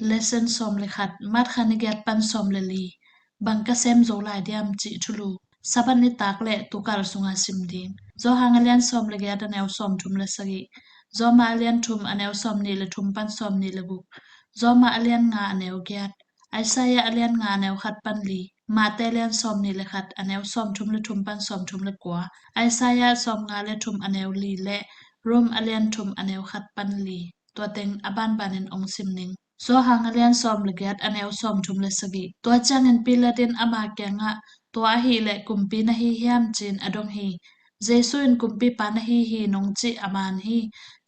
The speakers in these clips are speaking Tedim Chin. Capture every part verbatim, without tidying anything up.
Lesson sawm le khat, Mark kha ni giat pan sawm le li. Bang ka sem zo lai diam cih thulu. Sabbath nitak le tukal sunga sim ding. Johan a lian sawm le giat a neu sawm thum le sagih. Roma a lian thum a neu sawm nih le thum pan sawm nih le guk. Roma a lian nga a neu giat. Isaiah a lian nga a neu khat pan li. Mate a lian sawm nih le khat a neu sawm thum le thum pan sawm thum le kua. Isaiah sawm nga le thum a neu li le Rome a lian thum a neu khat pan li. Tua teng a banbanin ong sim ning. Johan a lian sawm le giat a neu sawm thum le sagih. Tua ciangin Pilat in ama kiangah, "Tua ahih leh kumpi na hi hiam?" ci-in a dong hi. Jesu in, "Kumpipa na hi hi nong cih a man hi.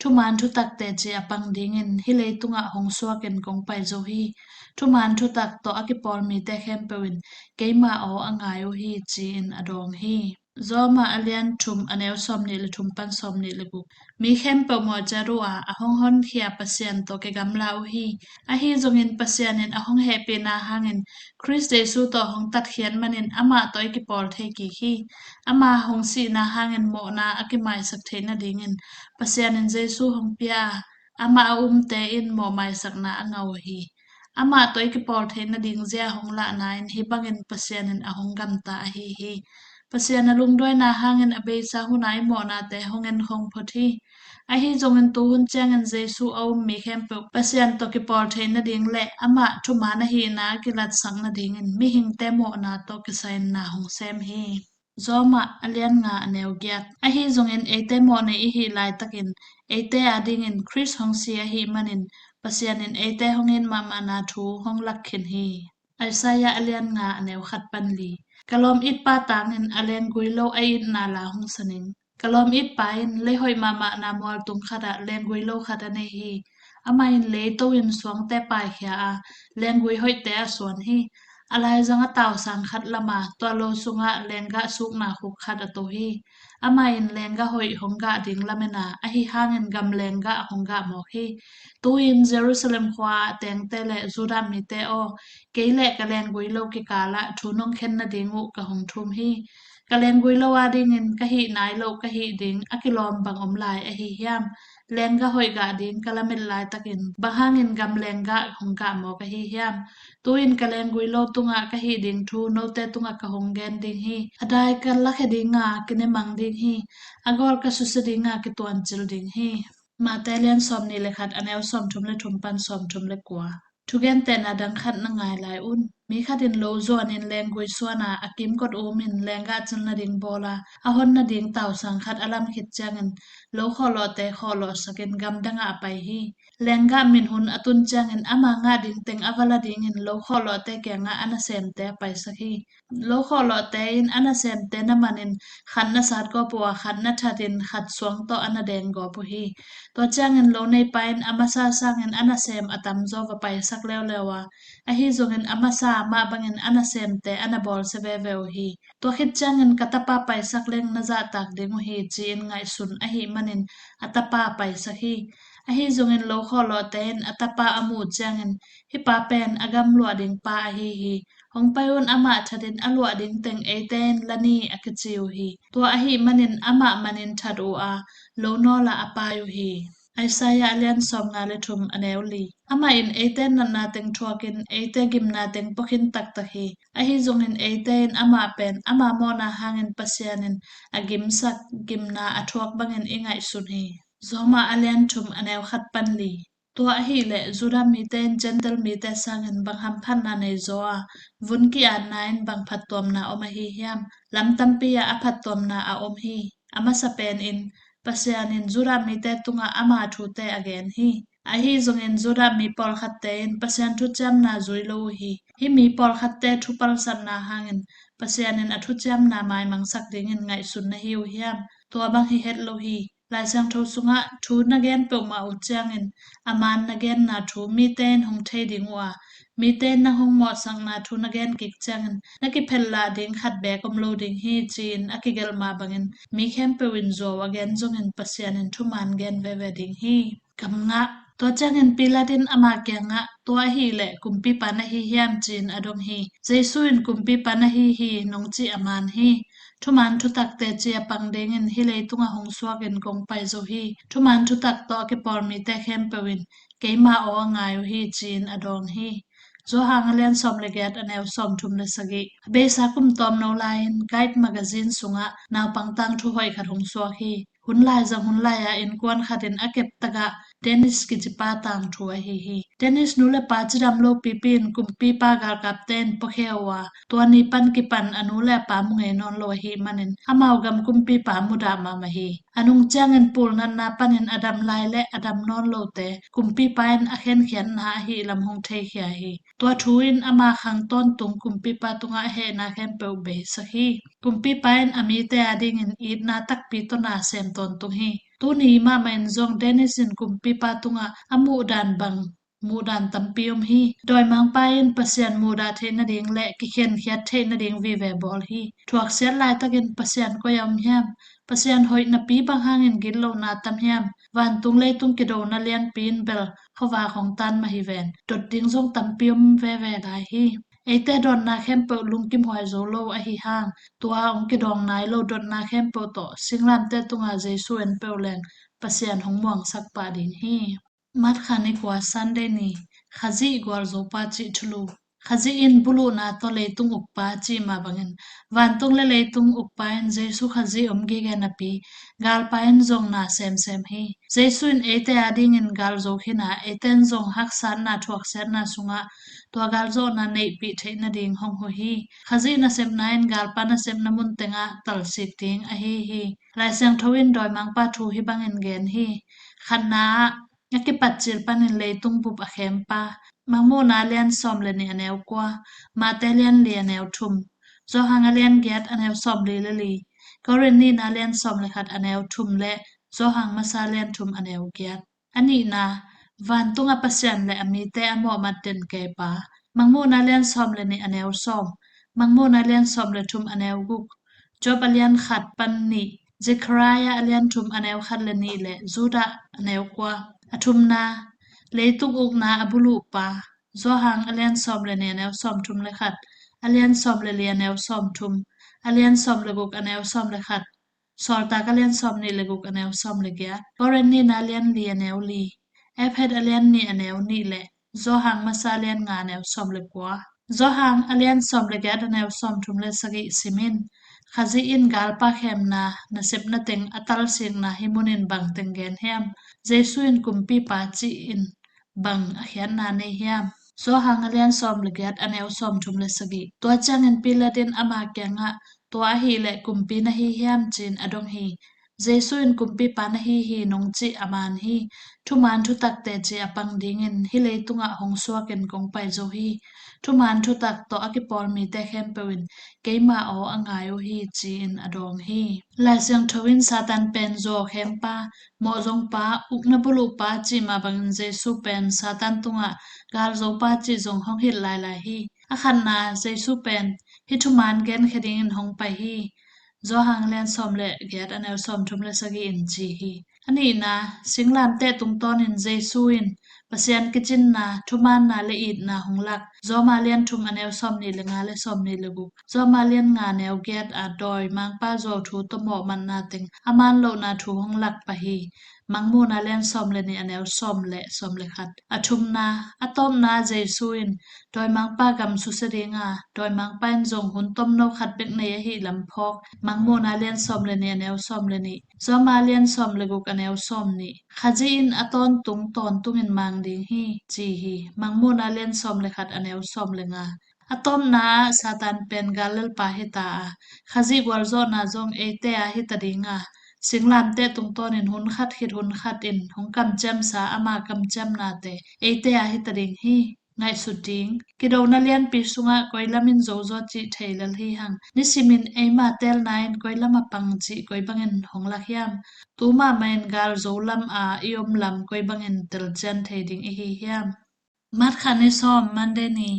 Thuman thutak teci a pang dingin hih leitungah hong suakin kong pai zo hi. Thuman thutak tawh a kipawl mite khempeuh in keima aw a ngai uh hi," ci-in a dawng hi. Roma a lian thum a neu sawm nih le thum pan sawm nih le guk. Mi khempeuh mawh ciat uh a, a hong honkhia Pasian tawh kigamla uh hi. Ahi zongin Pasian in a hong hehpihna hangin Khrist Jesu tawh hong tatkhiat manin amah tawh i kipawl thei kik hi. Ama hong sihna hangin mawhna a kimaisak theih nadingin Pasian in Jesu hong pia a, amah a umte in mawhmaisakna a ngah uh hi. Amah tawh i kipawl theih nading zia hong lahna in hih bangin Pasian in a hong gamta ahi hi. Pasian a lungduaina hangin a beisa huna i mawhnate hong en khong phot hi. Ahi zongin tuhun ciangin Jesu a um mi khempeuh Pasian tawh kipawl theih nading le amah thuman ahihna a kilatsak nadingin mihingte mawhna tawh kisainna hong sem hi. Roma a lian nga a neu giat. Ahi zongin eite mawh nei i hih laitakin eite adingin Khrist hong si ahih manin Pasian in eite hong it mahmahna thu hong lak khin hi. Isaiah a lian nga a neu khat pan li. Ka lawm itpa tangin a lenggui lo a itna la hong sa ning. Ka lawm itpa in lei hoih mahmahna mualtung khatah lenggui lo khat a nei hi. Amah in lei to in suangte paikhia a, lenggui hoihte a suan hi. A laizang a tausang khat lama tua lo sungah lenggah sukna khuk khat a to hi. Amah in lenggah hoih hong gah ding lamena, ahi hangin gam lenggah hong gah mawk hi. Tu-in Jerusalem khua a tengte le Judah mite aw, kei le ka lenggui lo kikalah thu nong khen nading uh ka hong thum hi. Ka lenggui lo adingin ka hih nai loh ka hih ding a kilawm bang om lai ahi hiam? Lenggah hoih gah ding ka lamet laitakin bang hangin gam lenggah hong gah mawk ahi hiam? Tu-in ka lenggui lo tungah ka hih ding thu note tungah ka hong gen ding hi. A dai ka lakhia dinga kinemang ding hi. A gawl ka susia dinga kituancil ding hi. Mate a lian sawm nih le khat a neu sawm thum le thum pan sawm thum le kua. Thugentehna dang khat na ngai lai un. Mi khat in lo zuanin lenggui suana a kimkot umin lenggah cil nading bawla a hon nading tausang khat a lam khit ciangin lo khawhlawhte khawhlawhsakin gamdangah a pai hi. Lenggah min hun a tun ciangin ama ngah ding teng a va la dingin lo khawhlawhte kiangah a nasemte a paisak hi. Lo khawhlawhte in a nasemte na manin khat na satgawp uh a, khat na thatin khat suang tawh a na denggawp uh hi. Tua ciangin lo neipa in a masa sangin a nasem a tamzaw va paisak leuleu a, ahi zongin a masa mah bangin a nasemte a na bawlsia veve uh hi. Tua khit ciangin ka tapa paisak leng na zahtak ding uh hi, ci-in ngaihsun ahih manin a tapa paisak hi. Ahi zongin lo khawhlawhte in a tapa a muh ciangin, "Hih pa pen a gam luah ding pa ahi hi. Hong pai un, amah thatin a luah ding teng eite in la ni," a kici uh hi. Tua ahih manin amah manin that uh a, lo nawlah a pai uh hi. Isaiah a lian sawm nga le thum a neu li. Amah in eite natna teng thuakin eite gimna teng puakhin taktak hi. Ahi zongin eite in amah pen ama mawhna hangin Pasian in a gimsak gimna a thuak bangin i ngaihsun hi. Roma a lian thum a neu khat pan li. Tua ahih leh Judah mite in Gentile mite sangin bang hamphatna nei zaw a, vun ki-atna in bang phattuamna om ahi hiam? Lam tampi ah a phattuamna a om hi. A masa pen in Pasian in Judah mite tungah ama thute a gen hi. Ahi zongin Judah mi pawlkhatte in Pasian thuciamna zui lo uh hi. Hih mi pawlkhatte thu palsatna hangin Pasian in a thuciamna maimangsak dingin ngaihsun na hi uh hiam? Tua bang hi het lo hi. Lai Siangtho sungah thu na gen peuhmah uh ciangin a man na genna thu mite in hong thei ding uh a, mite in nang hong mawhsakna thu na gen kik ciangin na kiphelh lah ding khat beek om lo ding hi, ci-in a kigelh mah bangin mi khempeuh in zuau a gen zongin Pasian in thuman gen veve ding hi. Gamngah. Tua ciangin Pilat in ama kiangah, "Tua ahih leh kumpipa na hi hiam?" ci-in a dong hi. Jesu in, "Kumpipa na hi hi nong cih a man hi. Thuman thutak teci a pang dingin hih leitungah hong suakin kong pai zo hi. Thuman thutak tawh a kipawl mite khempeuh in keima aw a ngai uh hi, ci-in a dawng hi. Johan a lian sawm le giat a neu sawm thum le sagih. A beisa kum tawmno lai-in Guide magazine sungah naupang tangthu hoih khat hong suak hi. Hun lai zang hun lai-ah innkuan khatin a kep takah Dennis kicipa tangthu ahi hi. Dennis nu le pa cidam lo pipi in kumpipa galkapte in puakhia uh a, tua ni pan kipan a nu le a pa mu ngei nawn lo ahih manin amau gam kumpipa mudah mahmah hi. A nung ciangin pulnatna panin a dam lai le a dam nawn lote kumpipa in a khenkhiatna ahih lam hong theikhia hi. Tua thu in ama khang tawntung kumpipa tungah hehna khempeuh beisak hi. Kumpipa in a mite adingin itna takpi tawh na sem tawntung hi. Tuni mahmah in zong Dennis in kumpipa tungah a muhdan bang muhdan tampi om hi. Dawimangpa in Pasian muhdah theih nading le kikhenkhiat theih nading vive bawl hi. Thuaksiat laitakin Pasian koi a om hiam? Pasian hoih napi bang hangin gitlohna tam hiam? Vantung leitung kidona lianpi in bel khuavak hong tan mah hi ven. Dot ding zong tampi om veve lai hi. Eite dotna khempeuh lungkim huai zo lo ahi hang, tua hong kidawng nai lo dotna khempeuh tawh singlamteh tunga Jesu en peuh leng Pasian hong muangsak pah ding hi. March kha ni kua, Sunday ni. Khazih gualzopa cih thulu. Khazih in buluhna tawh leitung ukpa cih mah bangin, vantung le leitung ukpa in Jesu Khazih om gige napi, galpa in zong na semsem hi. Jesu in eite adingin gal zo khin a, eite in zong haksatna thuaksiatna sungah tua galzawhna neihpih theih nading hong huh hi. Khazih nasepna in galpa nasepna mun tengah talsik ding ahi hi. Lai Siangtho in dawimangpa thu hih bangin gen hi. Khatna ah, a kipatcil panin leitung bup a khempa. Mangmuhna lian sawm le nih a neu kua, Mate lian li a neu thum, Johan a lian giat a neu sawm li le li, Korin nihna lian sawm le khat a neu thum le Johan masa lian thum a neu giat. A nihna, vantung a Pasian le a mite a mawhmat den keipa. Mangmuhna lian sawm le nih a neu sawm, Mangmuhna lian sawm le thum a neu guk, Job a lian khat pan nih, Zekhariah a lian thum a neu khat le nih le Judah a neu kua. A thumna, leitung ukna a buluhpa, Johan a lian sawm le nih a neu sawm thum le khat, a lian sawm le li a neu sawm thum, a lian sawm le guk a neu sawm le khat, Sawltak a lian sawm nih le guk a neu sawm le giat, Korin nihna lian li a neu li, Efet a lian nih a neu nih le Johan masa lian nga a neu sawm le kua. Johan a lian sawm le giat a neu sawm thum le sagih simin, Khazih in galpa khemna nasepna teng a talsikna hih munin bang teng gen hiam? Jesu in kumpipa cih in bang a khiatna nei hiam? Johan a lian sawm le giat a neu sawm thum le sagih. Tua ciangin Pilat in ama kiangah, tua ahih leh kumpi na hi hiam, ci-in a dong hi. Jesu in kumpipa na hi hi nong cih a man hi. Thuman thutak teci a pang dingin hih leitungah hong suakin kong pai zo hi. Thuman thutak tawh a kipawl mite khempeuh in keima aw a ngai uh hi, ci-in a dawng hi. Lai Siangtho in Satan pen zuau khempa, mawhzongpa, ukna buluhpa cih mah bangin Jesu pen Satan tungah galzopa cih zong hong hilh lailai hi. A khatna, Jesu pen hih thuman genkhia dingin hong pai hi. Johan lian sawm le giat a neu sawm thum le sagih in ci hi. A nihna, singlamteh tungtawnin Jesu in Pasian kicinna, thumaanna le itna hong lak. Roma lian thum a neu sawm nih le nga le sawm nih le guk, Roma lian nga neu giat a dawimangpa zuau thu tawh mawhmatna teng a man lohna thu hong lak pah hi. Mangmuhna lian sawm le nih a neu sawm le sawm le khat. A thumna, a tawpna Jesu in dawimangpa gam susia dinga, dawimangpa in zong hun tomno khat bek nei ahih lam phawk. Mangmuhna lian sawm le nih a neu sawm le nih, Roma lian sawm le guk a neu sawm nih. Khazih in a tawntung tawntungin mang ding hi, ci hi. Mangmuhna lian sawm le khat a neu sawm le nga. A tawpna ah Satan pen gallalpa hita a, Khazih gualzawhna zong eite a hita dinga, singlamteh tungtawnin hun khat khit hun khat in hong kamciamsa ama kamciamnate eite a hita ding hi. Ngaihsut ding, kidona lianpi sungah koi lamin zozo cih thei lel hi hang. Nisimin eima teelna in koi lam a pang cih koi bangin hong lak hiam? Tu mahmah in gal zo lam a i om lam koi bangin telcian thei ding i hi hiam? March kha ni sawm, Monday ni.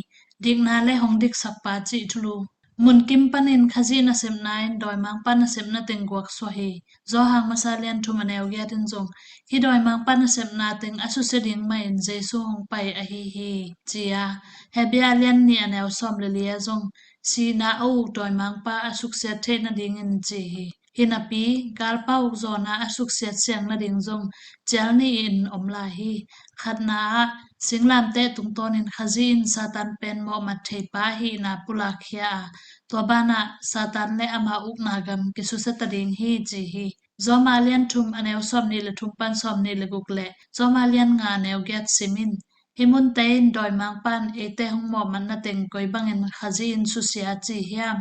Dikna le hong diksakpa cih thulu. Munkim panin Khazih nasepna in dawimangpa nasepna teng guak suah hi. Johan masa lian thum a neu giat in zong, hih dawimangpa nasepna teng a susia ding mahin Jesu hong pai ahi hi, ci a, Hebru lian nih a neu sawm le li ah zong, sihna a uk dawimangpa a suksiat theih nadingin ci hi. Hi napi, galpa uk zawhna a suksiat siang nading zong cial nih in om lai hi. Khatna ah, singlamteh tungtawnin Khazih in Satan pen mawhmat theipa ahihna pulakkhia a, tua banah Satan le ama ukna gam kisusia ta ding hi ci hi. Roma a lian thum a neu sawmnih le thum pan sawmnih le guk le Roma a lian nga a neu giat sim in. Hih munte in dawimangpa in eite hong mawhmatna teng koi bangin Khazih in susia ci hiam?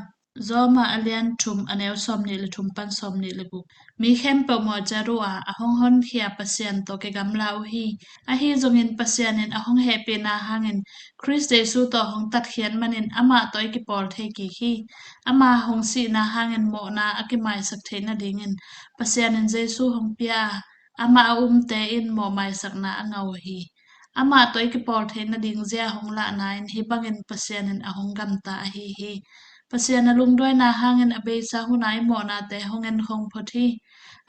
Roma a lian thum a neu sawmnih le thum pan sawmnih le guk. Mi khempeuh mawh ciat uh a, a hong honkhia Pasian tawh kigamla uh hi. Ahi zongin Pasian in a hong hehpihna hangin Khrist Jesu tawh hong tatkhiat manin amah tawh i kipawl thei kik hi. Ama hong sihna hangin mawhna a kimaisak theih nadingin Pasian in Jesu hong pia a, amah a umte in mawhmaisakna a ngah uh hi. Amah tawh i kipawl theih nading zia hong lahna in hih bangin Pasian in a hong gamta ahi hi. Pasian a lungduaina hangin a beisa hun a i mawhnate hong en khong phot hi.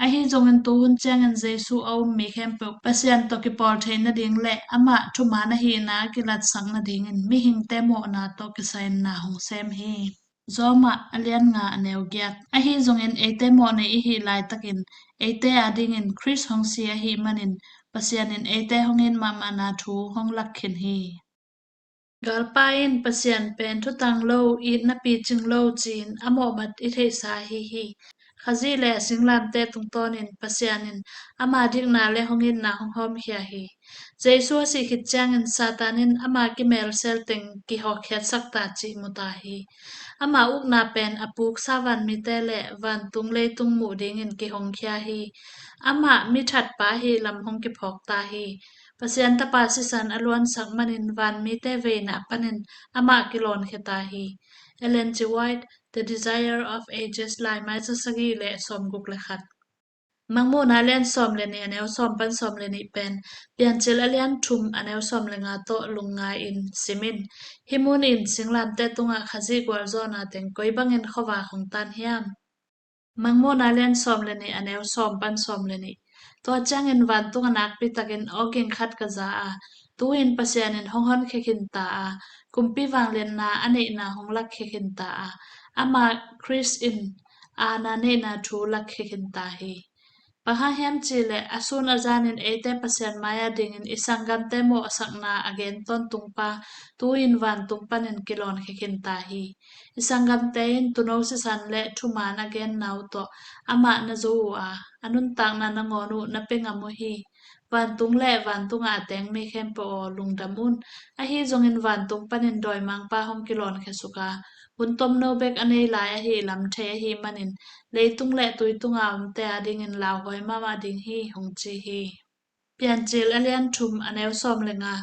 Ahi zongin tuhun ciangin Jesu a um mi khempeuh Pasian tawh kipawl theih nading le amah thuman ahihna a kilatsak nadingin mihingte mawhna tawh kisai-inna hong sem hi. Roma a lian nga a neu giat. Ahi zongin eite mawhnei i hih laitakin eite adingin Khrist hong si ahih manin Pasian in eite hong it mahmahna thu hong lak khin hi. Galpa in Pasian pen thutang lo, itna picing lo ci-in a mawhmat i theihsa ahi hi. Khazih le a singlamteh tungtawnin Pasian in ama dikna le hong itna hong hawmkhia hi. Jesu a sih khit ciangin Satan in ama kimelsel teng kihawkkhiatsak ta cih mu ta hi. Ama ukna pen a puksa vanmite le vantung leitung muh dingin kihongkhia hi. Amah mi thatpa ahih lam hong kiphawk ta hi. Pasian Tapa sisan a luansak manin vanmite veina panin amah kilawnkhia ta hi. Ellen G. White, The Desire of Ages, laimai za sagih le sawmguk le khat. Mangmuhna a lian sawm le nih a neu sawm pan sawm le nih pen Piancil a lian thum a neu sawm le nga tawh lungngai in sim in. Hih mun in singlamteh tungah Khazih gualzawhna teng koi bangin khuavak hong tan hiam? Mangmuhna a lian sawm le nih a neu sawm pan sawm le nih. Tua ciangin vantung a nakpi takin awging khat ka za a, tu-in Pasian in hong honkhia khin ta a, kumpi vangliatna a neihna hong lakkhia khin ta a, amah Khrist in aana neihna thu lakkhia khin ta hi. Bang hang hiam cihleh a sun a zanin eite Pasian mai-ah dingin i sanggamte mawhsakna a gen tawntungpa tu-in vantung panin kilawnkhia khin ta hi. I sanggamte in tuuno sisan le thuman a genna uh tawh amah na zo uh a, a nuntakna nangawn uh na pia ngam uh hi. Vantung le vantungah a teng mi khempeuh aw, lungdam un. Ahi zongin vantung panin dawimangpa hong kilawnkhia suk a, hun tomno bek a nei lai ahih lam thei ahih manin leitung le tui tunga omte adingin lauhuai mahmah ding hi, hong ci hi. Piancil a lian thum a neu sawm le nga.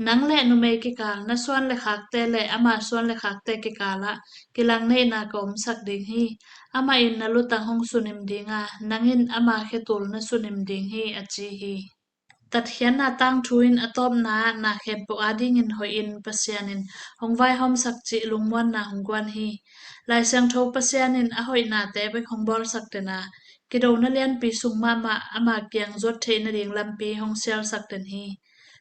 Nang le numei kikal, na suan le khakte le ama suan le khakte kikalah kilang neihna ka omsak ding hi. Amah in na lutang hong sunim ding a, nang in ama khetul na sunim ding hi, a ci hi. Tatkhiatna tangthu in a tawpna ah na khempeuh adingin hoihin Pasian in hong vaihawmsak cih lungmuanna hong guan hi. Lai Siangtho Pasian in a hoihnate bek hong bawlsak den a, kidona lianpi sung mahmah ama kiang zuat theih nading lampi hong sialsak den hi.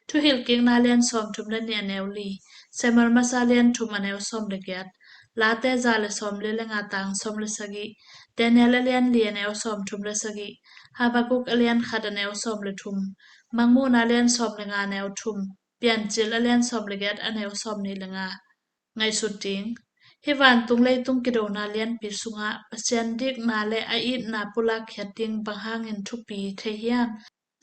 Thuhilhkikna lian sawmthum le nih a neu li, Samuel masa lian thum a neu sawm le giat, Late za le sawmli le nga tang sawm le sagih, Daniel a lian li a neu sawmthum le sagih, Habakuk a lian khat a neu sawm le thum, Mangmuhna lian sawm le nga a neu thum, Piancil a lian sawm le giat a neu sawmnih le nga. Ngaihsut ding. Hih vantung leitung kidona lianpi sungah Pasian dikna le a itna pulak khiat ding bang hangin thupi thei hiam?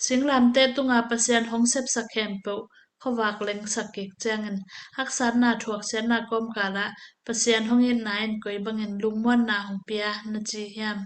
Singlamteh tunga Pasian hong sepsak khempeuh khuavak lengsak kik ciangin haksatna thuaksiatna kawmkalah Pasian hong itna in koi bangin lungmuanna hong pia na ci hiam?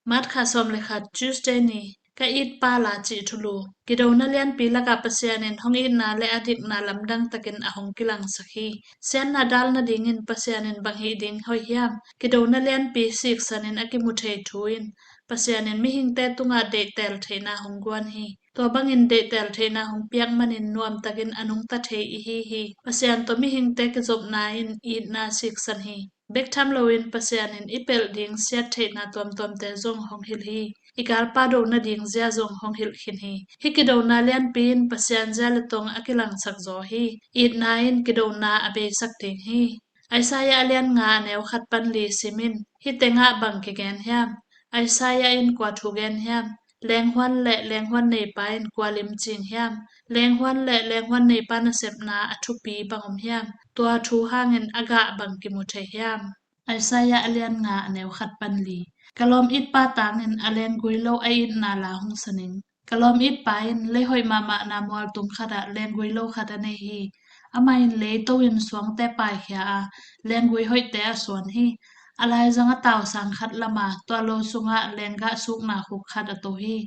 March kha sawm le khat, Tuesday ni, ka it pa la cih thulu. Kidona lianpi lakah Pasian in hong itna le a dikna lamdang takin a hong kilangsak hi. Siatna dal nadingin Pasian in bang hih ding hoih hiam? Kidona lianpi siksan in a kimu thei thu in Pasian in mihingte tungah deihtel theihna hong guan hi. Tua bangin deihtel theihna hong piak manin nuamtakin a nungta thei ihi hi. Pasian tawh mihingte kizopna in itna siksan hi. Bek tham loin Pasian in i pelh ding siat theihna tuamtuamte zong hong hilh hi. I galpa do nading zia zong hong hilh khin hi. Hih kidona lianpi in Pasian zia le tong a kilangsak zaw hi. Itna in kidona a beisak ding hi. Isaiah a lian nga a neu khat pan li sim in, hih tengah bang kigen hiam? Isaiah in kua thu gen hiam? Lenghuan le lenghuan neipa in kua lim cing hiam? Lenghuan le lenghuan neipa nasepna a thupi bang om hiam? Tua thu hangin a gah bang kimu thei hiam? Isaiah a lian nga a neu khat pan li. Ka lawm itpa tangin a lenggui lo a itna la hong saning. Ka lawm itpa in leihoih mahmahna mualtung khatah lenggui lo khat a nei hi. Amah in leito in suangte paikhia a, lenggui hoihte a suan hi. A laizang a tausang khat lama tua lo sungah lenggah sukna khuk khat a to hi.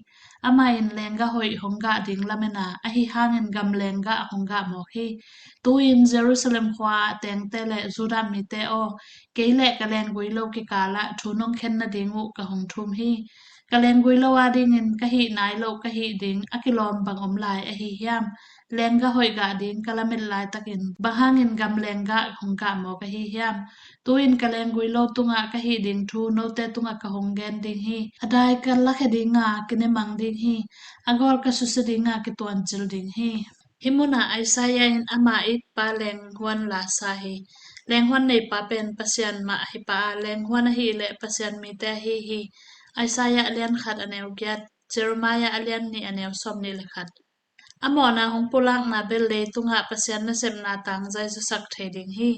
Amah in lenggah hoih hong gah ding lamena, ahi hangin gam lenggah hong gah mawk hi. Tu-in Jerusalem khua a tengte le Judah mite aw, kei le ka lenggui lo kikalah thu nong khen nading uh ka hong thum hi. Ka lenggui lo adingin ka hih nai lo ka hih ding a kilawm bang om lai ahi hiam? Lenggah hoih gah ding ka lamet laitakin bang hangin gam lenggah hong gah mawk ahi hiam? Tu-in ka lenggui lo tungah ka hih ding thu note tungah ka hong gen ding hi. A dai ka lakhia dinga kinemang ding hi. A gawl ka susia dinga kituancil ding hi. Hih munah Isaiah in ama itpa lenghuan la sa hi. Lenghuan neipa pen Pasian mah hi pah a, lenghuan ahih leh Pasian mite ahi hi. Isaiah a lian khat a neu giat, Jeremiah a lian nih a neu sawm nih le khat. A mawhna hong pulakna bel leitungah Pasian nasepna tangzai zawsak thei ding hi.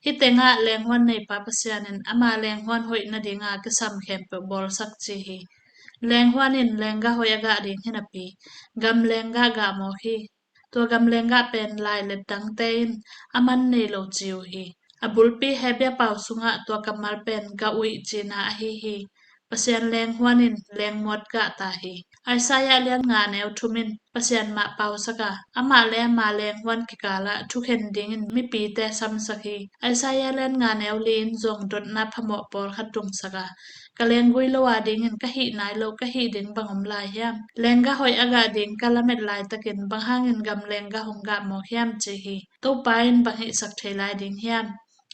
Hih tengah lenghuan neipa Pasian in ama lenghuan hoih nadinga kisam khempeuh bawlsak ci hi. Lenghuan in lenggah hoih a gah ding hi napi, gam lenggah gah mawk hi. Tua gam lenggah pen lailet dangte in a man nei lo ci uh hi. A bulpi Hebia pau sungah tua kammal pen gah uih cina ahi hi. Pasian lenghuan in lengmuat gah ta hi. Isaiah lian nga neu thum in Pasian mah pausak a, amah le ama lenghuan kikalah thukhen dingin mipite samsak hi. Isaiah lian nga neu li in zong dotna phamawh pawlkhat tungsak a, ka lenggui lo adingin ka hih nai lo ka hih ding bang om lai hiam? Lenggah hoih a gah ding ka lamet laitakin bang hangin gam lenggah hong gah mawk hiam ci hi. Topa in bang hihsak thei lai ding hiam?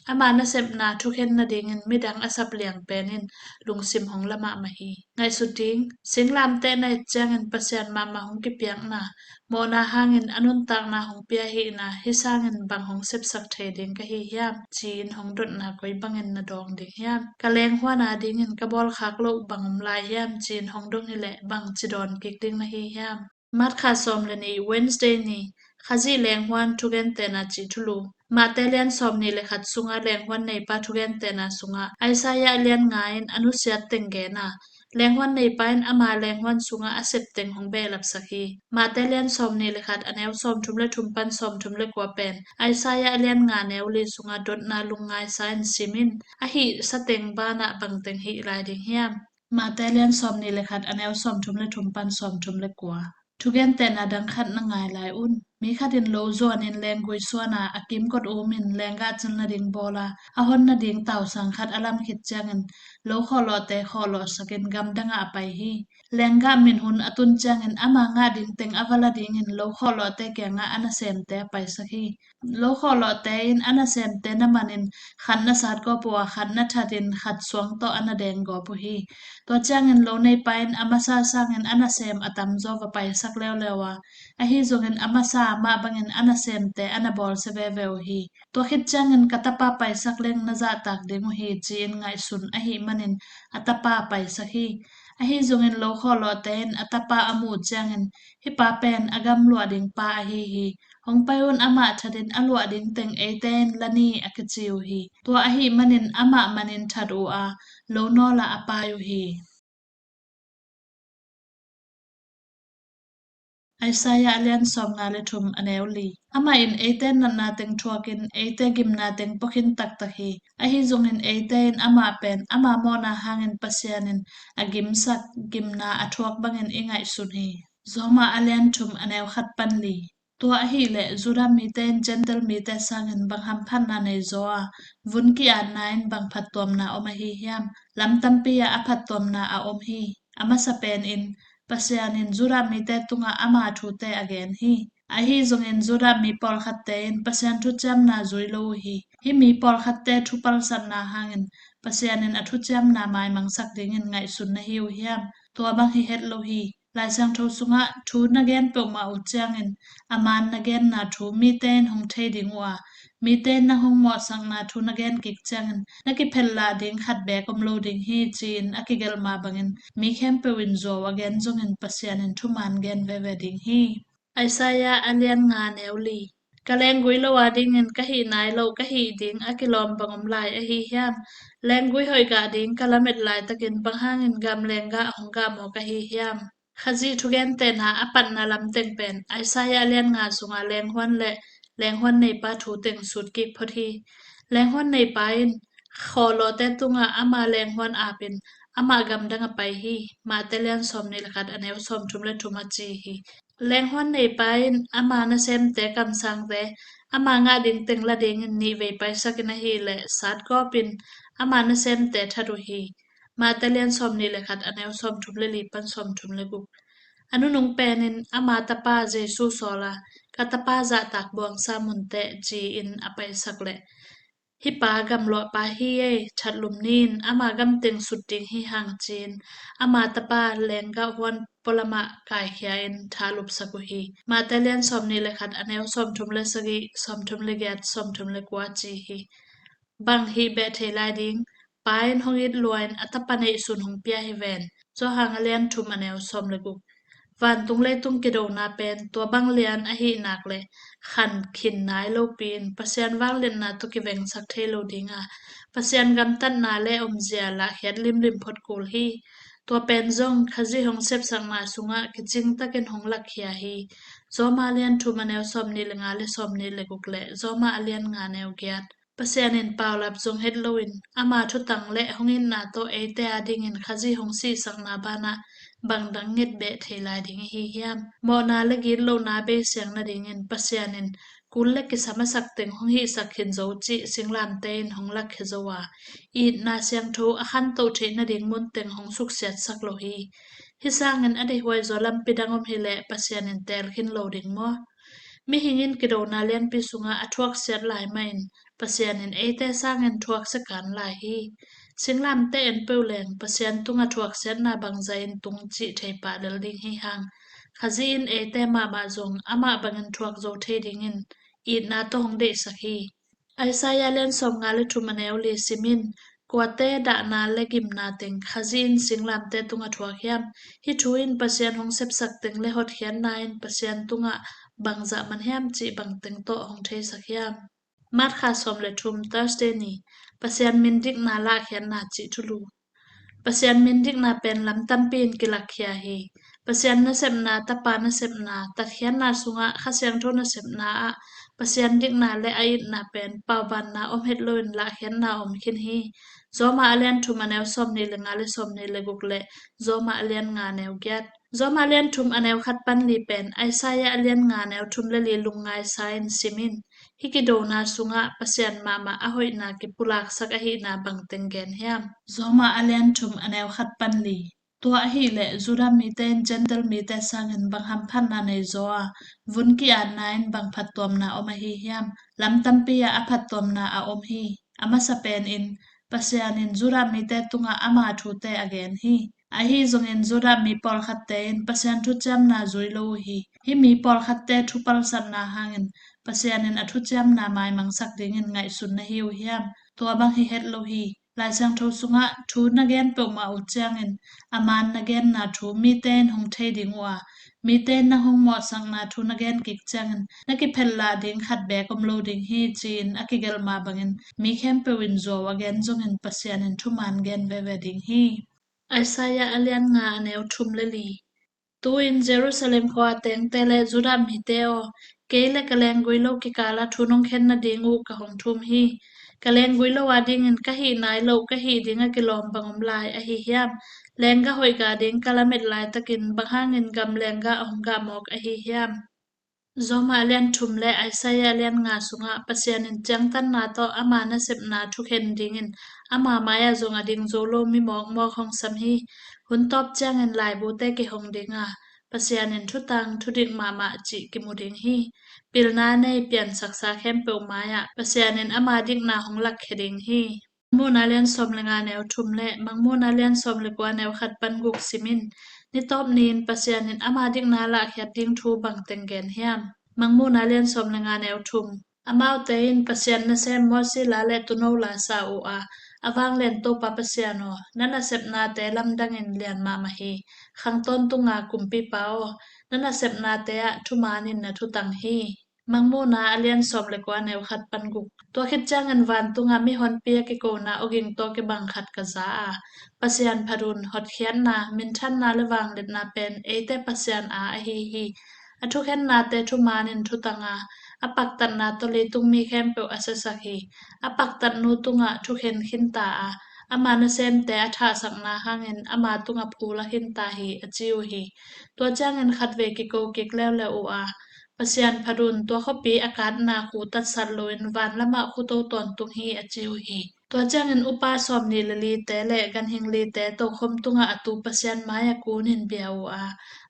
Ama nasepna thukhen nadingin midang a sap liang pen in lungsim hong la mahmah hi. Ngaihsut ding, singlamteh na et ciangin Pasian mahmah hong kipiakna, mawhna hangin a nuntakna hong pia hihna, hih sangin bang hong sepsak thei ding ka hi hiam, ci-in hong dotna koi bangin na dawng ding hiam? Ka lenghuan adingin ka bawlkhak loh bang om lai hiam, ci-in hong dong hileh bang ci dawn kik ding na hi hiam? March kha sawm le nih, Wednesday ni, Khazih lenghuan thugentehna cih thulu. Mate lian sawm nih le khat sunga lenghuan neipa thugentehna sungah Isaiah lian nga in a nusiat teng gen a, lenghuan neipa in ama lenghuan sungah a sep teng hong behlapsak hi. Mate lian sawm nih le khat a neu sawm thum le thum pan sawm thum le kua pen Isaiah lian nga neu li sungah dotna lungngaisa in sim in, a hihsa teng banah bangteng hih lai ding hiam? Mate lian sawm nih le khat a neu sawm thum le thum pan sawm thum le kua. Thugentehna dang khat na ngai lai un. Mi khat in lo zuanin lenggui suana a kimkot umin lenggah cil nading bawla, a hon nading tausang khat a lam khit ciangin lo khawhlawhte khawhlawhsakin gamdangah a pai hi. Lenggah minhun a tun ciangin ama ngah ding teng a va la dingin lo khawhlawhte kiangah a nasemte a paisak hi. Lo khawhlawhte in a nasemte na manin khat na satgawp uh a, khat na thatin khat suang tawh a na denggawp uh hi. Tua ciangin lo neipa in a masa sangin a nasem a tamzaw va paisak leuleu a, ahi zongin a masa mah bangin a nasemte a na bawlsia veve uh hi. Tua khit ciangin ka tapa paisak leng na zahtak ding uh hi, ci-in ngaihsun ahih manin a tapa paisak hi. Ahi zongin lo khawhlawhte in a tapa a muh ciangin, hih pa pen a gam luah ding pa ahi hi. Hong pai un, amah thatin a luah ding teng eite in la ni a kici uh hi. Tua ahih manin amah manin that uh a, lo nawlah a pai uh hi. Isaiah a lian sawm nga le thum a neu li. Amah in eite natna teng thuakin eite gimna teng puakhin taktak hi. Ahi zongin eite in amah pen ama mawhna hangin Pasian in a gimsak gimna a thuak bangin i ngaihsun hi. Roma a lian thum a neu khat pan li. Tua ahih leh Judah mite in Gentile mite sangin bang hamphatna nei zaw a, vun ki-atna in bang phattuamna om ahi hiam? Lam tampi ah a phattuamna a om hi. A masa pen in Pasian in Judah mite tungah ama thute a gen hi. Ahi zongin Judah mi pawlkhatte in Pasian thuciamna zui lo uh hi. Hih mi pawlkhatte thupalsatna hangin Pasian in a thuciamna maimangsak dingin ngaihsun na hi uh hiam? Tua bang hi het lo hi. Lai Siangtho sungah thu na gen peuhmah uh ciangin a man na genna thu mite in hong thei ding uh a, mite in nang hong mawhsakna thu na gen kik ciangin na kiphelh lah ding khat beek om lo ding hi, ci-in a kigelh mah bangin mi khempeuh in zuau a gen zongin Pasian in thuman gen veve ding hi. Isaiah a lian nga neu li. Ka lenggui lo a dingin ka hih nai lo, ka hih ding a kilawm bang om lai ahi hiam? Lenggui hoih gah ding ka lamet laitakin bang hangin gam lenggah hong gah mawk ahi hiam? Khazih thugentehna a patna lamteng pen Isaiah a lian nga sunga lenghuan le lenghuan neipa thu teng sut kik phot hi. Lenghuan neipa in khawlawhte tungah ama lenghuan apin amah gamdang a pai hi. Mate lian sawm nih le khat a neu sawm thum le thum a ci hi. Lenghuan neipa in ama nasemte kamsangte ama ngah ding teng la dingin nih vei paisakin ahileh satgawpin ama nasemte that uh hi. Mate lian sawm nih le khat a neu sawm thum le li pan sawm thum le guk. A nunung penin ama tapa Jesu sawl a, ka tapa zahtak buangsa munteh ci-in a paisak leh, hih pa gamluahpa hi ei, thatlum ni-in ama gamteng sut ding hi hang ci-in ama tapa lenggah huan pualamah kaikhia in tha lupsak uh hi. Mate lian sawm nih le khat a neu sawm thum le sagih, sawm thum le giat, sawm thum le kua ci hi. Bang hih beh thei lai ding? Pa in hong it lua in a tapa neihsun hong pia hi ven. Johan a lian thum a neu sawm le guk. Vantung leitung kidona pen tua bang lian ahih nak le khan khin nai lopi in Pasian vangliatna tawh kivengsak thei lo ding a, Pasian gamtatna le omzia lahkhiat limlim phot kul hi. Tua pen zong Khazih hong sepsakna sungah kicing takin hong lakkhia hi. Zawma lian thum a neu sawm nih le nga le sawm nih le guk le Zawma a lian nga neu giat. Pasian in paulap zong het loin ama thutang le hong itna tawh eite a dingin Khazih hong sihsakna banah bangdang nget beh thei lai ding ihi hiam? Mawhna le gitlohna beisiang nadingin Pasian in kul le kisam a sak teng hong hihsak khin zo cih singlamte in hong lakkhia zo a, itna siangtho a khantoh theih nading mun teng hong suksiatsak lo hi. Hih sangin a deihhuai zaw lampi dang om hileh Pasian in teel khin lo ding maw? Mihing in kidona lianpi sungah a thuaksiat lai mahin Pasian in eite sangin thuaksia kan lai hi. Singlamte en peuh leng Pasian tungah thuaksiatna bangzah in tung cih thei pah lel ding hi hang. Khazih in eite mahmah zong amah bangin thuak zo thei dingin itna tawh hong deihsak hi. Isaiah lian sawm nga le thum a neu li sim in, kuate dahna le gimna teng Khazih in singlamte tungah thuak hiam? Hih thu in Pasian hong sepsak teng le hotkhiatna in Pasian tungah bangzah man hiam cih bangteng tawh hong theisak hiam? March kha sawm le thum, Thursday ni. Pasian mindikna lahkhiatna cih thulu. Pasian mindikna pen lam tampi in kilakkhia hi. Pasian nasepna, Tapa nasepna, tatkhiatna sungah Kha Siangtho nasepna ah Pasian dikna le a itna pen paubanna om het loin lahkhiatna om khin hi. Zawma a lian thum a neu sawm nih le nga le sawm nih le guk le Zawma a lian nga neu giat. Zawma a lian thum a neu khat pan li pen Isaiah a lian nga neu thum le li lungngaisa in sim in. Hih kidona sungah Pasian mahmah a hoihna kipulaksak ahihna bangteng gen hiam? Zawma a lian thum a neu khat pan li. Tua ahileh Judah mite in Gentile mite sangin bang hamphatna nei zaw a, vun ki-atna in bang phattuamna om ahi hiam? Lam tampi ah a phattuamna a om hi. A masa pen in Pasian in Judah mite tungah ama thute a gen hi. Ahi zongin Judah mi pawlkhatte in Pasian thuciamna zui lo uh hi. Hih mi pawlkhatte thupalsatna hangin Pasian in a thuciamna maimangsak dingin ngaihsun na hi uh hiam? Tua bang hi het lo hi. Lai Siangtho sungah thu na gen peuhmah uh ciangin a man na genna thu mite in hong thei ding uh a, mite in nang hong mawhsakna thu na gen kik ciangin na kiphelh lah ding khat beek om lo ding hi, ci-in a kigelh mah bangin mi khempeuh in zuau a gen zongin Pasian in thuman gen veve ding hi. Isaiah a lian nga a neu thum le li. Tu-in Jerusalem khua tengte le Judah mite aw, kei le ka lenggui lo kikala thu nong khen nading uh ka hong thum hi. Ka lenggui lo a dingin ka hih nai lo, ka hih ding a kilawm bang om lai ahi hiam? Lengga hoih ga ding ka lamet laitakin bang hangin gam lengga a hong gah mawk ahi hiam? Zawma a lian thum le Isaiah a lian nga sungah Pasian in ciangtanna tawh ama nasepna thukhen dingin ama mai-ah zong a ding zo lo mi mawkmawk hong sam hi. Hun tawp ciangin laibute kihong ding a, Pasian in thutang thudik mahmah cih kimu ding hi. Pilna nei piansaksa khempeuh mai-ah Pasian in ama dikna hong lakkhia ding hi. Mangmuhna lian sawm le nga neu thum le Mangmuhna lian sawm le kua neu khat pan guk sim in. Nitawp ni-in Pasian in ama dikna lahkhiat ding thu bangteng gen hiam? Mangmuhna lian sawm le nga neu thum. Amaute in Pasian nasem Moses la le tuuno la sa uh a, a vanglian Topa Pasian aw, na nasepnate lamdangin lian mahmah hi. Khang tawntunga kumpipa aw, na nasepnate ah thumanin na thutang hi. Mangmuhna a lian sawm le kua neu khat pan guk. Tua khit ciangin vantunga mihonpi a kikona awging tawh kibang khat ka za a, Pasian phat un, hotkhiatna, minthanna le vangliatna pen eite Pasian a ahi hi. A thukhennate thumanin thutang a, a paktatna tawh leitung mi khempeuh a siasak hi. A paktatnu tungah thukhen khinta a, ama nasemte a thahsakna hangin ama tungah phul a khinta hi, a ci uh hi. Tua ciangin khatvei kiko kik leuleu uh a, Pasian phat un, tua khuapi a katna khu tatsat loin van lamah khuto tawntung hi, a ci uh hi. Tua ciangin upa sawm nih le lite le ganhing lite tokhom tungah a tu Pasian mai-ah kunin bia uh a,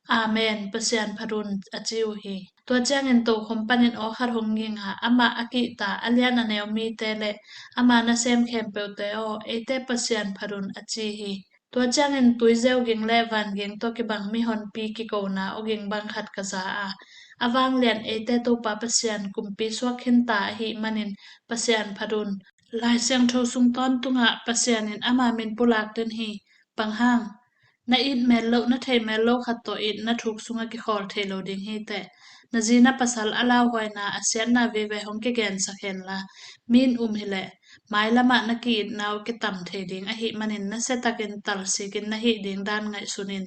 Amen, Pasian phat un, a ci uh hi. Tua ciangin tokhom panin aw khat hong ging a, amah a kihta a lian a neu mite le ama nasem khempeuhte aw, eite Pasian phat un, a ci hi. Tua ciangin tuizeu ging le vanging tawh kibang mihonpi kikona awging bang khat ka za a, a vanglian eite Topa Pasian kumpi suak khinta ahih manin Pasian phat un. Lai Siangtho sung tawntungah Pasian in ama min pulak den hi. Bang hang? Na it mel loh, na theih mel loh khat tawh it na thuk sungah kikhawl thei lo ding hi teh. Na zi na pasal a lauhuaina, a siatna vive hong kigensak henla, mi in um hileh, mailamah na ki-itna uh kitam thei ding ahih manin nasiatakin talsikin na hih ding dan ngaihsun in.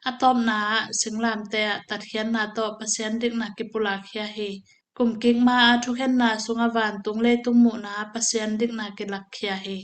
A tawpna ah singlamteh ah tatkhiatna tawh Pasian dikna kipulakkhia hi. Kumkik ma-a thukhenna sungah vantung leitung muhna ah Pasian dikna kilakkhia hi.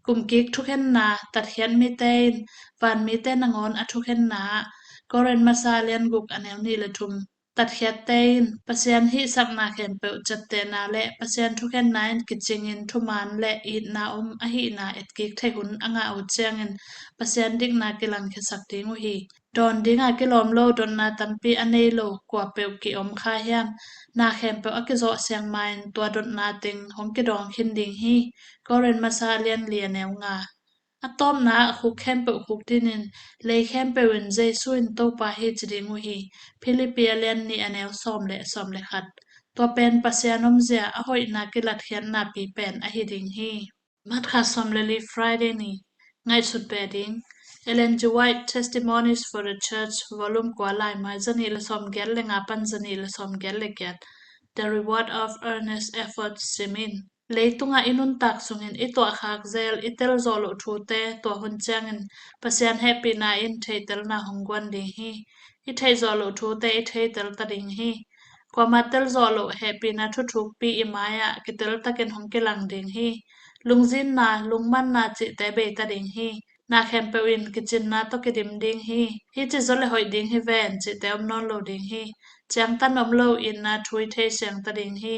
Kumkik thukhenna, tatkhiat mite in vanmite nangawn a thukhenna ah, Korin masa lian guk a neu nih le thum. Tatkhiatte in Pasian hihsakna khempeuh ciaptehna le Pasian thukhenna in kicingin thuman le itna om ahihna etkik theih hun a ngah uh ciangin Pasian dikna kilangkhiasak ding uh hi. Dawn dinga kilawm lo dotna tampi a nei lo kua peuh ki-om kha hiam? Na khempeuh a kizawh siang ma-in tua dotna teng hong kidawng khin ding hi. Korin masa lian li a neu nga. A tawpna ah khuk khempeuh khukdin in, lei khempeuh in Jesu in Topa hi ci ding uh hi. Philippi a lian nih a neu sawm le sawm le khat. Tua pen Pasian omzia a hoihna kilatkhiatna pi pen ahi ding hi. March kha sawm le li, Friday ni. Ngaihsut beh ding. Ellen G. White, Testimonies for the Church, volume kua, lai mai zanih le sawm giat le nga pan zanih le sawm giat le giat. The Reward of Earnest Effort, sim in. Leitungah i nuntak sungin i tuahkhak zel, i telzawh loh thute tua hun ciangin Pasian hehpihna in theitelna hong guan ding hi. I theihzawh loh thute i theitel ta ding hi. Kuamah telzawh loh hehpihna thuthukpi i mai-ah kiteltakin hong kilang ding hi. Lungzinna, lungmanna cihte bei ta ding hi. Na khempeuh in kicinna tawh kidim ding hi. Hih ci zaw le hoih ding hi ven cihte om nawn lo ding hi. Ciangtan om lo itna thu i thei siang ta ding hi.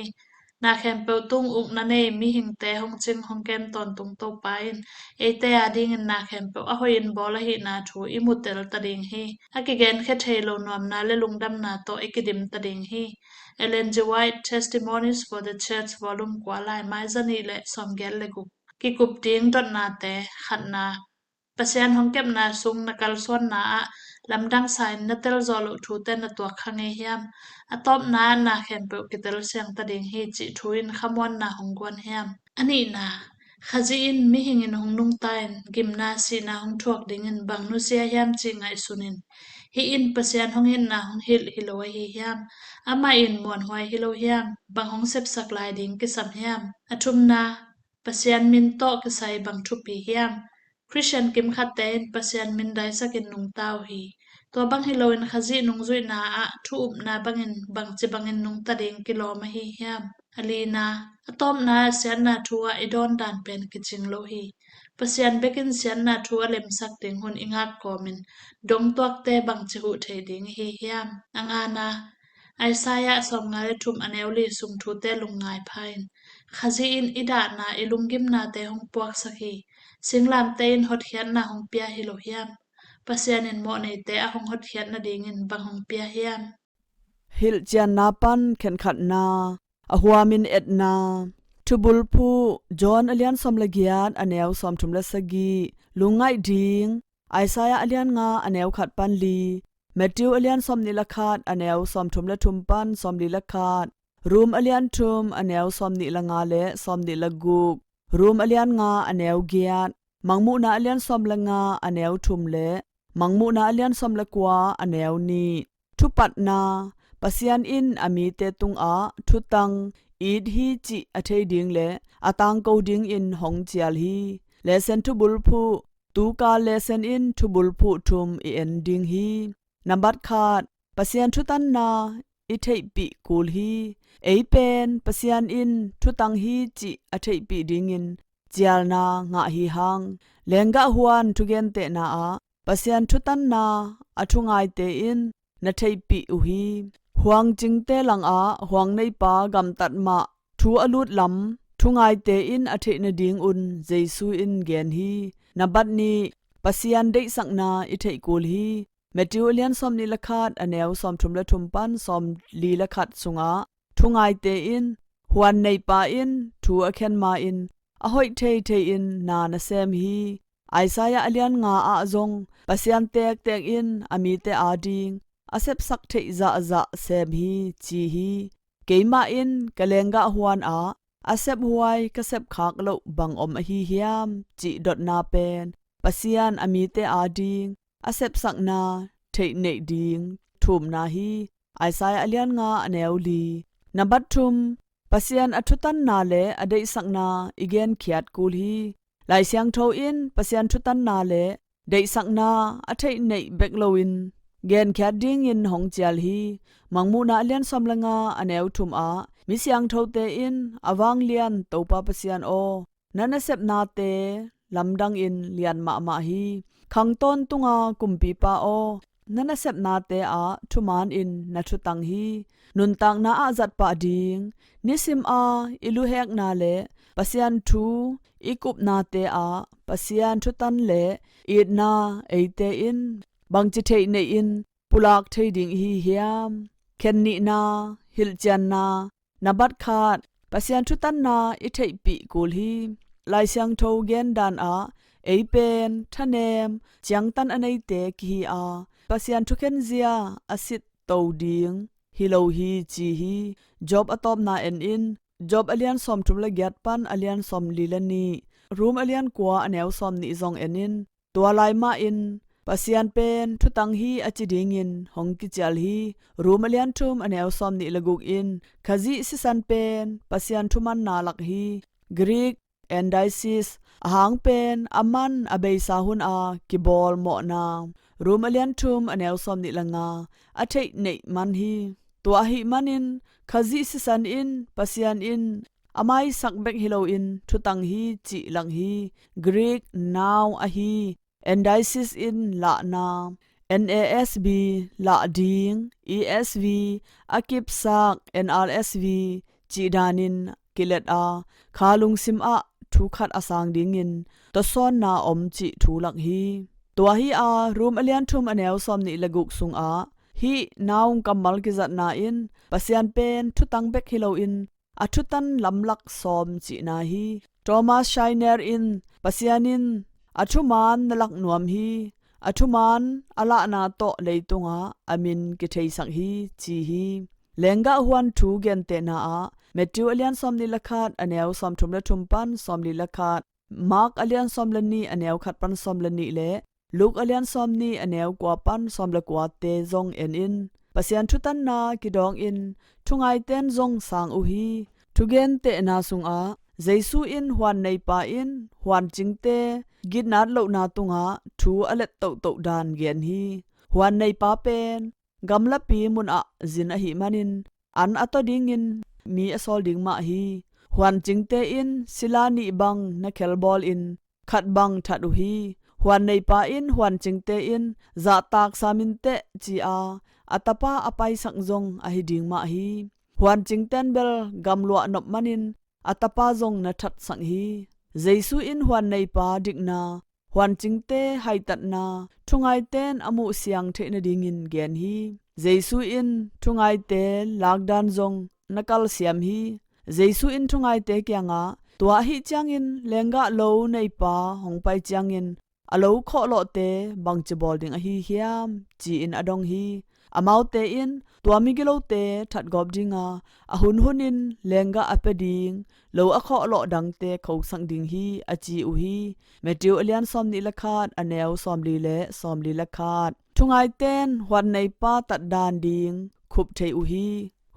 Na khempeuh tung ukna nei mihingte hong cing hong kem tawntung Topa in eite adingin na khempeuh a hoihin bawl ahihna thu i mutel ta ding hi. A kigenkhia thei lo nuamna le lungdamna tawh i kidim ta ding hi. Ellen G. White, Testimonies for the Church, volume kua, lai mai zanih le sawm giat le guk. Kikup ding dotnate. Khatna. Pasian hong kepna sung na kalsuanna ah lamdang sa-in na telzawh loh thute na tuak kha ngei hiam? A tawpna ah na khempeuh kitel siang ta ding hi cih thu in khamuanna hong guan hiam? A nihna, Khazih in mihing in hong nungta in gimna sihna hong thuak dingin bang nusia hiam cih ngaihsun in. Hih in Pasian hong itna hong hilh hi lo ahi hiam? Amah in muanhuai hi lo hiam? Bang hong sepsak lai ding kisam hiam? A thumna, Pasian min tawh kisai bang thupi hiam? Khristian kimkhatte in Pasian min daisakin nungta uh hi. Tua bang hi loin Khazih nungzuihna ah thu upna bangin bangci bangin nungta ding kilawm ahi hiam? A lina, a tawpna ah siatna thu ah i dawn dan pen kicing lo hi. Pasian bekin siatna thu a lemsak ding hun i ngak kawmin dongtuakte bangci huh thei ding i hi hiam? A ngana, Isaiah sawmnga le thum a neu li sung thute lungngai pha-in, Khazih in i dahna i lunggimnate hong puaksak hi. Singlamteh in hotkhiatna hong pia hi lo hiam? Pasian in mawhneite a hong hotkhiat nadingin bang hong pia hiam? Hilhcianna pan khenkhatna, a huamin etna. Thubulphuh, John a lian sawm le giat a neu sawmthum le sagih. Lungngaih ding. Isaiah a lian nga a neu khat pan li, Matthew a lian sawmnih le khat a neu sawmthum le thum pan sawmli le khat, Rom a lian thum a neu sawmnih le nga le sawmnih le guk, Rom a lian nga a neu giat, Mangmuhna a lian sawm le nga a neu thum le Mangmuhna a lian sawm le kua a neu nih. Thupatna, Pasian in a mite tungah thutang it hi cih a thei ding le a tangko dingin hong cial hi. Lesen thubulphuh, tuka lesen in thubulphuh thum i en ding hi. Nambat khat, Pasian thutanna i theihpih kul hi. Ei pen Pasian in thutang hi cih a theihpih dingin cialna ngah hi hang. Lenggah huan thugentehna ah Pasian thutanna a thungaite in na theihpih uh hi. Huang cingte langah huang neipa gamtat mah thu a lut lam thungaite in a theih nadingun Jesu in gen hi. Nambat nih, Pasian deihsakna i theih kul hi. Matthew a lian sawmnih le khat a neu sawmthum le thum pan sawmli le khat sungah thungaite in huan neipa in thu a khen ma-in a hoih thei thei in na na sem hi. Isaiah a lian nga ah zong Pasian tektek in a mite ading a sepsak theih zahzah sem hi ci hi. Keimah in ka lenggah huan ah a sephuai ka sepkhak loh bang om ahi hiam cih dotna pen Pasian a mite ading a sepsakna theih neih ding thumna hi. Isaiah a lian nga a neu li. Nambat thum, Pasian a thutanna le a deihsakna i genkhiat kul hi. Lai Siangtho in Pasian thutanna le deihsakna a theih neih bek loin genkhiat dingin hong cial hi. Mangmuhna a lian sawm le nga a neu thum ah mi siangthote in a vanglian Topa Pasian aw, na nasepnate lamdangin lian mahmah hi. Khang tawntunga kumpipa aw, na nasepnate ah thuman in na thutang hi. Nuntakna ah zat pah ding, nisim a i luhekna le Pasian thu i kupnate ah Pasian thutan le itna eite in bangci theih neih in pulak thei ding ihi hiam? Khen nihna, hilhcianna, nambat khat, Pasian thutanna i theihpih kul hi. Lai Siangtho gendan ah ei pen thanem ciangtan a neite kihi a, Pasian thukhen zia a sit to ding hi lo hi ci hi. Job a tawpna en in, Job a lian sawmthum le giat pan a lian sawmli le nih, Rom a lian kua a neu sawmnih zong en in, tua lai mahin Pasian pen thutang hi a ci dingin hong kicial hi. Rom a lian thum a neu sawmnih le guk in Khazih sisan pen Pasian thumanna lak hi. Greek endiasis, a hang pen a man a beisa hun a kibawl mawhna. Rom a lian thum a neu sawmnih le nga, a theih neih man hi. Tua ahih manin Khazih sisan in Pasian in a maisak bek hi loin thutang hi cih lak hi. Greek nau ahi endiasis in lahna, N A S B lah ding, E S V a kipsak, N R S V cih danin kilet a, kha lungsim ah thu khat a sang dingin tawsawnna om cih thu lak hi. Tua hi a, Rom a lian thum a neu sawmnih le guk sungah hih naung kammal kizatna in Pasian pen thutang bek hi loin a thutan lamlak sawm cihna hi. Thomas Schreiner in Pasian in a thuman na lak nuam hi. A thuman a lahna tawh leitungah a min kitheisak hi ci hi. Lenggah huan thu gentehna ah Matthew a lian sawmnih le khat a neu sawmthum le thum pan sawmli le khat, Mark a lian sawm le nih a neu khat pan sawm le nih le Luke a lian sawmnih a neu kua pan sawm le kuate zong en in. Pasian thutanna kidawngin thungaiten zong sang uh hi. Thugentehna sungah Jesu in huan neipa in huan cingte gitnat lohna tungah thu a let tohtoh dan gen hi. Huan neipa pen gamlapi munah zin ahih manin an a taw dingin mi a sawl ding mah hi. Huan cingte in sila nih bang na khelbawlin khat bang that uh hi. Huan neipa in huan cingte in zahtak sa minteh ci-a a tapa a paisak zong ahi ding mah hi. Huan cingten bel gamluah nop manin a tapa zong na thatsak hi. Jesu in huan neipa dikna, huan cingte haitatna thungaiten a muh siang theih nadingin gen hi. Jesu in thungaite lakdan zong na kalsiam hi. Jesu in thungaite kiangah, tua ahih ciangin lenggah lo neipa hong pai ciangin a lo khawhlawhte bangci bawl ding ahi hiam, ci-in a dong hi. Amaute in tua migilote thatgawp dinga a hunhunin lenggah a pia ding, lo a khawhlawh dangte khosak ding hi, a ci uh hi. Matthew a lian sawmnih le khat, a neu sawmli le sawmli le khat. Thungaiten huan neipa tatdan ding khup thei uh hi.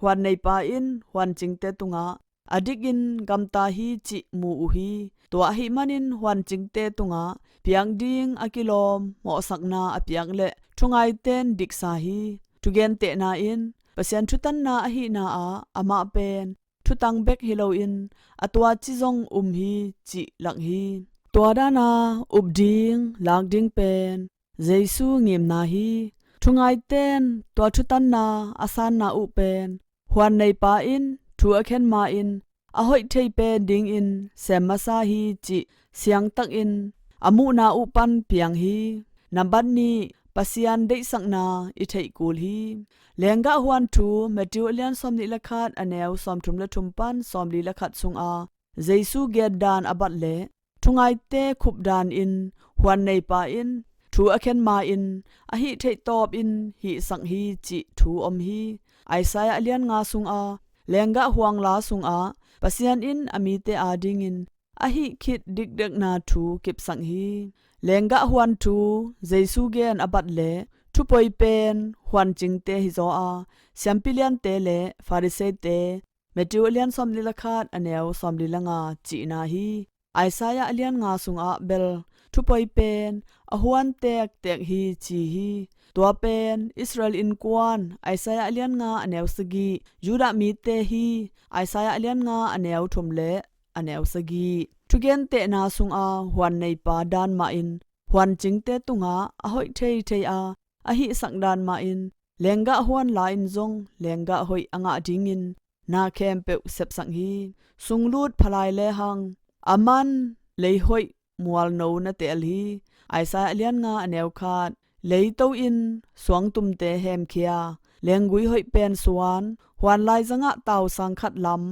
Huan neipa in huan cingte tungah a dikin gamta hi cih mu uh hi. Tua ahih manin huan cingte tungah piang ding a kilawm mawhsakna a piak leh thungaiten diksa hi. Thugentehna in Pasian thutanna ahihna ah amah pen thutang bek hi loin a tuaci zong um hi cih lak hi. Tua dana up ding lak ding pen Jesu ngimna hi. Thungaiten tua thutanna a sanna uh pen huan neipa in thu a khen ma-in a hoih thei pen dingin sem masa hi cih siangtakin a muhna uh pan piang hi. Nambat nih, Pasian deihsakna i theih kul hi. Lenggah huan thu Matthew a lian sawmnih le khat, a neu sawmthum le thum pan sawmli le khat sunga Jesu gendan a bat leh thungaite khupdan in huan neipa in thu a khen ma-in a hih theih tawpin hihsak hi cih thu om hi. Isaiah a lian nga sunga lenggah huan la sungah Pasian in a mite adingin a hih khit dikdekna thu kipsak hi. Lenggah huan thu Jesu gen a bat leh thupoi pen huan cingte hizaw a, siampi liante le Farisaite, Matthew a lian sawmli le khat, a neu sawmli le nga cihna hi. Isaiah a lian nga sungah bel thupoi pen a huan tektek hi ci hi. Tua pen Israel innkuan, Isaiah a lian nga, a neu sagih, Judah mite hi, Isaiah a lian nga, a neu thum le a neu sagih. Thugentehna sunga huan neipa dan mahin huan cingte tungah a hoih theithei a a hihsak dan mahin lenggah huan la in zong lenggah hoih a ngah dingin na khempeuh sepsak hi. Sunglut phalai lehang a man lei hoih mualno na teel hi. Isaiah a lian nga, a neu khat. Leito in suangtumte hemkhia, lenggui hoih pen suan, huan laizangah tausang khat lam,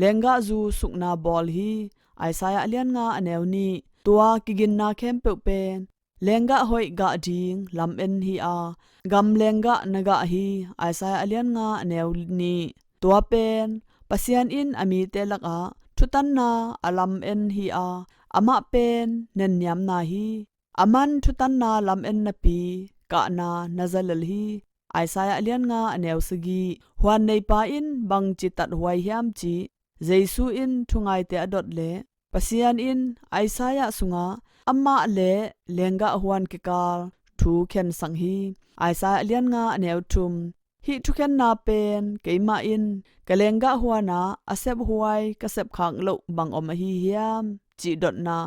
lenggah zu sukna bawl hi. Isaiah a lian nga, a neu nih. Tua kiginna khempeuh pen lenggah hoih gah ding lam-en hi a, gam lenggah na gah hi. Isaiah a lian nga, a neu nih. Tua pen Pasian in a mite lakah thutanna a lam-en hi a, amah pen nenniamna hi. A man thutanna lam-en napi kahna na zalel hi. Isaiah a lian nga, a neu sagih. Huan neipa in bangci tathuai hiam cih Jesu in thungaite a dot leh Pasian in Isaiah sungah amah le lenggah huan kikal thu khensak hi. Isaiah a lian nga, a neu thum. Hih thukhenna pen keimah in ka lenggah huanah a sephuai ka sepkhak loh bang om ahi hiam cih dotna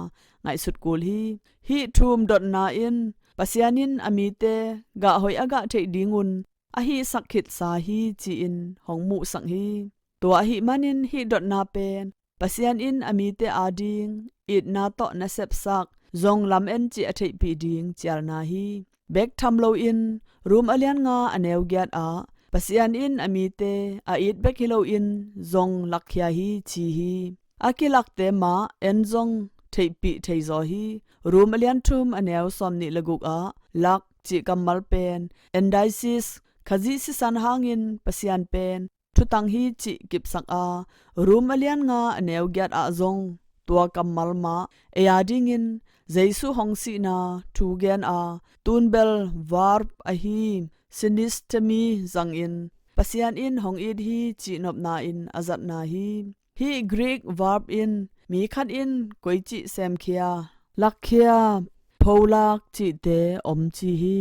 ngaihsut kul hi. Hih thum dotna in Pasian in a mite gah hoih a gah theih dingun a hihsak khitsa hi ci-in hong muhsak hi. Tua ahih manin hih dotna pen Pasian in a mite ading itna tawh na sepsak zong lam-en cih a theihpih ding cialna hi. Bek tham loin Rom a lian nga, a neu giat ah Pasian in a mite a it bek hi loin zong lakkhia hi ci hi. A kilakte mah en zong theihpih theizaw hi. Rom a lian thum, a neu sawmnih le guk ah lak cih kammal pen endisis, Khazih sisan hangin Pasian pen thutang hi cih kipsak a, Rom a lian nga, a neu giat ah zong tua kammal mah ei adingin Jesu hong sihna thu gen a, tunbel verb ahi synestemi zangin Pasian in hong it hi cih nopna in a zatna hi. Hih Greek verb in mi khat in koici semkhia, lakkhia, pholak cihte om ci hi.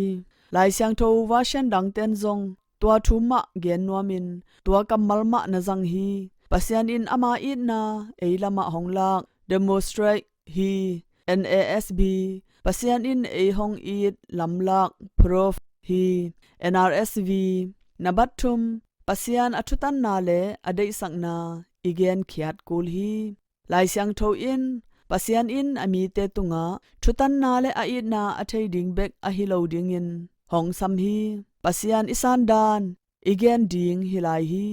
Lai Siangtho version dangten zong tua thu mah gen nuamin tua kammal mah na zang hi. Pasian in ama itna ei lamah hong lak, demonstrate hi. N A S B, Pasian in ei hong it lamlak, proof hi. N R S V, na bat thum, Pasian a thutanna le a deihsakna i genkhiat kul hi. Lai Siangtho in Pasian in a mite tungah thutanna le a itna a thei ding bek ahi lo dingin hong sam hi. Pasian i sandan i gen ding hi lai hi.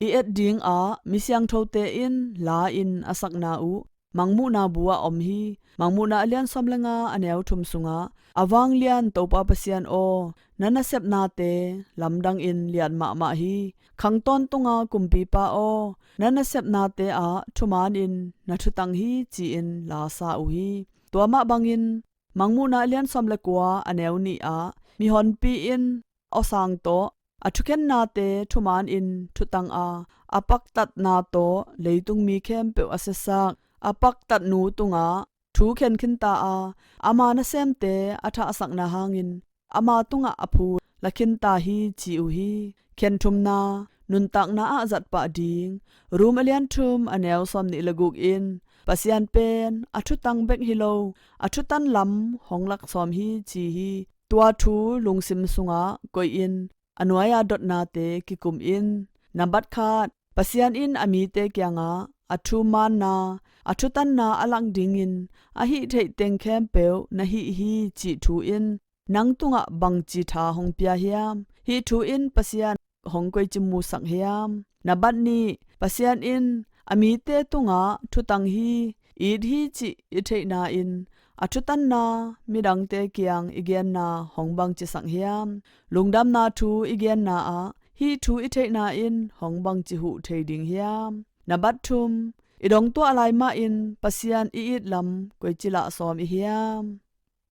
I et dingah mi siangthote in la in a sakna uh Mangmuhna bu ah om hi. Mangmuhna a lian sawm le nga a neu thum sungah, a vanglian Topa Pasian aw, na nasepnate lamdangin lian mahmah hi. Khang tawntunga kumpipa aw, na nasepnate ah thumanin na thutang hi, ci-in la sa uh hi. Tua mah bangin Mangmuhna a lian sawm le kua a neu nih ah, mihonpi in awsang tawh a thukhennate thumanin thutang a, a paktatna tawh leitung mi khempeuh a siasak. A paktatnu tungah thu khen khinta a, ama nasemte a thahsakna hangin ama tungah a phu la khinta hi, ci uh hi. Khen thumna, nuntakna ah zatpah ding. Rom a lian thum a neu sawm nih le guk in, Pasian pen a thutang bek hi lo, a thutan lam hong laksawm hi, ci hi. Tua thu lungsim sungah koih in, a nuai-a dotnate kikum in. Nambat khat, Pasian in a mite kiangah a thumaanna, a thutanna a lak dingin a hih theih teng khempeuh na hih hi, cih thu in nang tungah bangci tha hong pia hiam? Hih thu in Pasian hong koici musak hiam? Nambat nih, Pasian in a mite tungah thutang hi, it hi cih i theihna in a thutanna midangte kiang i genna hong bangci sak hiam? Lungdamna thu i genna ah hih thu i theihna in hong bangci huh thei ding hiam? Nambat thum, i dongtuah lai mahin Pasian i it lam koici lah sawm i hiam?